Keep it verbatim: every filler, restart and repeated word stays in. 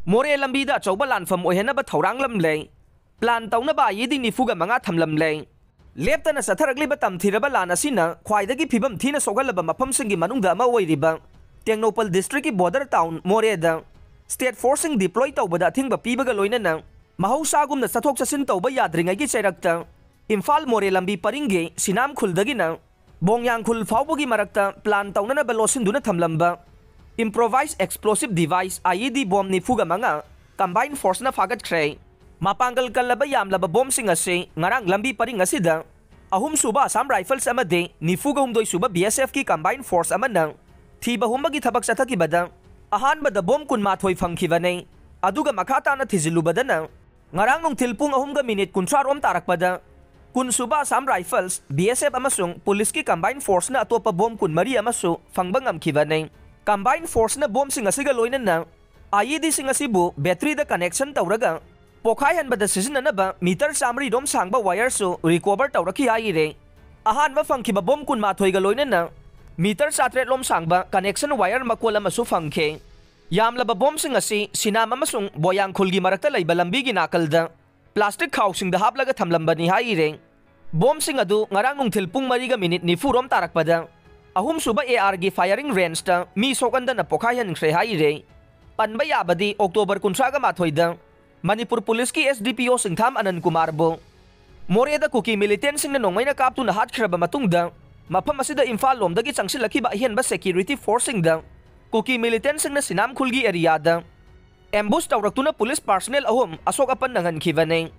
ꯃꯣꯔꯦ ꯂꯝꯕꯤꯗ ꯑꯆꯧꯕ ꯂꯥꯟꯐꯝ ꯑꯣꯏꯍꯟꯅꯕ ꯊꯧꯔꯥꯡ ꯂꯝꯂꯦ꯫ ꯄ꯭ꯂꯥꯟ ꯇꯧꯅꯕ ꯑꯥꯏꯏꯗꯤ ꯅꯤꯐꯨꯒ ꯃꯉꯥ ꯊꯝꯂꯝꯂꯦ꯫ ꯂꯦꯞꯇꯅ ꯆꯠꯊꯔꯛꯂꯤꯕ ꯇꯝꯊꯤꯔꯕ ꯂꯥꯟ ꯑꯁꯤꯅ ꯈ꯭ꯋꯥꯏꯗꯒꯤ ꯐꯤꯕꯝ ꯊꯤꯅ ꯁꯣꯛꯍꯜꯂꯕ ꯃꯐꯝꯁꯤꯡꯒꯤ ꯃꯅꯨꯡꯗ ꯑꯃ ꯑꯣꯏꯔꯤꯕ ꯇꯦꯡꯅꯧꯄꯜ ꯗꯤꯁꯇ꯭ꯔꯤꯛꯀꯤ ꯕꯣꯔꯗꯔ ꯇꯥꯎꯟ ꯃꯣꯔꯦꯗ ꯁ꯭ꯇꯦꯠ ꯐꯣꯔꯁꯁꯤꯡ ꯗꯤꯄ꯭ꯂꯣꯏ ꯇꯧꯕꯗ ꯑꯊꯤꯡꯕ ꯄꯤꯕꯒ ꯂꯣꯏꯅꯅ ꯃꯍꯧꯁꯥꯒꯨꯝꯅ ꯆꯠꯊꯣꯛ ꯆꯠꯁꯤꯟ ꯇꯧꯕ ꯌꯥꯗ꯭ꯔꯤꯉꯩꯒꯤ ꯆꯩꯔꯛꯇ ꯏꯝꯐꯥꯜ ꯃꯣꯔꯦ ꯂꯝꯕꯤ ꯄꯔꯤꯡꯒꯤ ꯁꯤꯅꯥꯝ ꯈꯨꯜꯗꯒꯤꯅ ꯕꯣꯡꯌꯥꯡ ꯈꯨꯜ ꯐꯥꯎꯕꯒꯤ ꯃꯔꯛꯇ ꯄ꯭ꯂꯥꯟ ꯇꯧꯅꯅꯕ ꯂꯣꯠꯁꯤꯟꯗꯨꯅ ꯊꯝꯂꯝꯕ ꯏꯝꯄ꯭ꯔꯣꯚꯥꯏꯁ ꯑꯦꯛꯁꯄ꯭ꯂꯣꯁꯤꯞ ꯗꯤꯚꯥꯏꯁ, ꯑꯥꯏꯏꯗꯤ, ꯕꯣꯝ ꯅꯤꯐꯨꯒ ꯃꯉꯥ ꯀꯝꯕꯥꯏꯟ ꯐꯣꯔꯁꯅ ꯐꯥꯒꯠꯈ꯭ꯔꯦ꯫ ꯃꯄꯥꯡꯒꯜ ꯀꯜꯂꯕ ꯌꯥꯝꯂꯕ ꯕꯣꯝꯁꯤꯡ ꯑꯁꯤ ꯉꯔꯥꯡ ꯂꯝꯕꯤ ꯄꯔꯤꯡ ꯑꯁꯤꯗ ꯑꯍꯨꯝꯁꯨꯕ ꯑꯁꯥꯝ ꯔꯥꯏꯐꯜꯁ ꯑꯃꯗꯤ ꯅꯤꯐꯨꯒ ꯍꯨꯝꯗꯣꯏ ꯁꯨꯕ ꯕꯤ ꯑꯦꯁ ꯑꯦꯐꯀꯤ ꯀꯝꯕꯥꯏꯟ ꯐꯣꯔꯁ ꯑꯃꯅ ꯊꯤꯕ ꯍꯨꯝꯕꯒꯤ ꯊꯕꯛ ꯆꯠꯊꯈꯤꯕꯗ ꯑꯍꯥꯟꯕꯗ ꯕꯣꯝ ꯀꯨꯟꯃꯥꯊꯣꯏ ꯐꯪꯈꯤꯕꯅꯤ꯫ ꯑꯗꯨꯒ ꯃꯈꯥ ꯇꯥꯅ ꯊꯤꯖꯤꯜꯂꯨꯕꯗꯅ ꯉꯔꯥꯡ ꯅꯨꯡꯊꯤꯜ ꯄꯨꯡ ꯑꯍꯨꯝꯒ ꯃꯤꯅꯤꯠ ꯀꯨꯟꯊ꯭ꯔꯥ ꯔꯣꯝ ꯇꯥꯔꯛꯄꯗ ꯀꯨꯟ ꯁꯨꯕ ꯑꯁꯥꯝ ꯔꯥꯏꯐꯜꯁ, ꯕꯤ ꯑꯦꯁ ꯑꯦꯐ ꯑꯃꯁꯨꯡ ꯄꯨꯂꯤꯁꯀꯤ ꯀꯝꯕꯥꯏꯟ ꯐꯣꯔꯁꯅ ꯑꯇꯣꯞꯄ ꯕꯣꯝ ꯀꯨꯟꯃꯔꯤ ꯑꯃꯁꯨ ꯐꯪꯕ ꯉꯝꯈꯤꯕꯅꯤ꯫ ꯀꯝꯕꯥꯏꯟ ꯐꯣꯔꯁꯅ ꯕꯣꯝꯁꯤꯡ ꯑꯁꯤꯒ ꯂꯣꯏꯅꯅ ꯑꯥꯏꯏꯗꯤꯁꯤꯡ ꯑꯁꯤꯕꯨ ꯕꯦꯇ꯭ꯔꯤꯗ ꯀꯅꯦꯛꯁꯟ ꯇꯧꯔꯒ ꯄꯣꯈꯥꯏꯍꯟꯕꯗ ꯁꯤꯖꯤꯟꯅꯅꯕ ꯃꯤꯇꯔ ꯆꯥꯃꯔꯤ ꯔꯣꯝ ꯁꯥꯡꯕ ꯋꯥꯌꯔꯁꯨ ꯔꯤꯀꯣꯚꯔ ꯇꯧꯔꯛꯈꯤ ꯍꯥꯏꯔꯦ꯫ ꯑꯍꯥꯟꯕ ꯐꯪꯈꯤꯕ ꯕꯣꯝ ꯀꯨꯟꯃꯥꯊꯣꯏꯒ ꯂꯣꯏꯅꯅ ꯃꯤꯇꯔ ꯆꯥꯇ꯭ꯔꯦꯠ ꯔꯣꯝ ꯁꯥꯡꯕ ꯀꯅꯦꯛꯁꯟ ꯋꯥꯌꯔ ꯃꯀꯣꯜ ꯑꯃꯁꯨ ꯐꯪꯈꯤ꯫ ꯌꯥꯝꯂꯕ ꯕꯣꯝꯁꯤꯡ ꯑꯁꯤ ꯁꯤꯅꯥꯝ ꯑꯃꯁꯨꯡ ꯕꯣꯌꯥꯡ ꯈꯨꯜꯒꯤ ꯃꯔꯛꯇ ꯂꯩꯕ ꯂꯝꯕꯤꯒꯤ ꯅꯥꯀꯜꯗ ꯄ꯭ꯂꯥꯁꯇꯤꯛ ꯈꯥꯎꯁꯤꯡꯗ ꯍꯥꯞꯂꯒ ꯊꯝꯂꯝꯕꯅꯤ ꯍꯥꯏꯔꯦ꯫ ꯕꯣꯝꯁꯤꯡ ꯑꯗꯨ ꯉꯔꯥꯡ ꯅꯨꯡꯊꯤꯜ ꯄꯨꯡ ꯃꯔꯤꯒ ꯃꯤꯅꯤꯠ ꯅꯤꯐꯨ ꯔꯣꯝ ꯇꯥꯔꯛꯄꯗ ꯑꯍꯨꯝꯁꯨꯕ ꯑꯦ ꯑꯥꯔꯒꯤ ꯐꯥꯌꯔꯤꯡ ꯔꯦꯟꯖꯇ ꯃꯤ ꯁꯣꯛꯍꯟꯗꯅ ꯄꯣꯈꯥꯏꯍꯟꯈ꯭ꯔꯦ ꯍꯥꯏꯔꯦ꯫ ꯄꯟꯕ ꯌꯥꯕꯗꯤ ꯑꯣꯛꯇꯣꯕꯔ ꯀꯨꯟꯊ꯭ꯔꯥꯒ ꯃꯥꯊꯣꯏꯗ ꯃꯅꯤꯄꯨꯔ ꯄꯨꯂꯤꯁꯀꯤ ꯑꯦꯁ ꯗꯤ ꯄꯤ ꯑꯣ ꯁꯤꯡꯊꯥꯝ ꯑꯅꯟ ꯀꯨꯃꯥꯔꯕꯨ ꯃꯣꯔꯦꯗ ꯀꯨꯀꯤ ꯃꯤꯂꯤꯇꯦꯟꯁꯤꯡꯅ ꯅꯣꯡꯃꯩꯅ ꯀꯥꯞꯇꯨꯅ ꯍꯥꯠꯈ꯭ꯔꯕ ꯃꯇꯨꯡꯗ ꯃꯐꯝ ꯑꯁꯤꯗ ꯏꯝꯐꯥꯜ ꯂꯣꯝꯗꯒꯤ ꯆꯪꯁꯤꯜꯂꯛꯈꯤꯕ ꯑꯍꯦꯟꯕ ꯁꯦꯀ꯭ꯌꯨꯔꯤꯇꯤ ꯐꯣꯔꯁꯁꯤꯡꯗ ꯀꯨꯀꯤ ꯃꯤꯂꯤꯇꯦꯟꯁꯤꯡꯅ ꯁꯤꯅꯥꯝ ꯈꯨꯜꯒꯤ ꯑꯦꯔꯤꯌꯥꯗ ꯑꯦꯝꯕꯨꯁ ꯇꯧꯔꯛꯇꯨꯅ ꯄꯨꯂꯤꯁ ꯄꯥꯔꯁꯅꯦꯜ ꯑꯍꯨꯝ ꯑꯁꯣꯛ ꯑꯄꯟ ꯅꯪꯍꯟꯈꯤꯕꯅꯤ꯫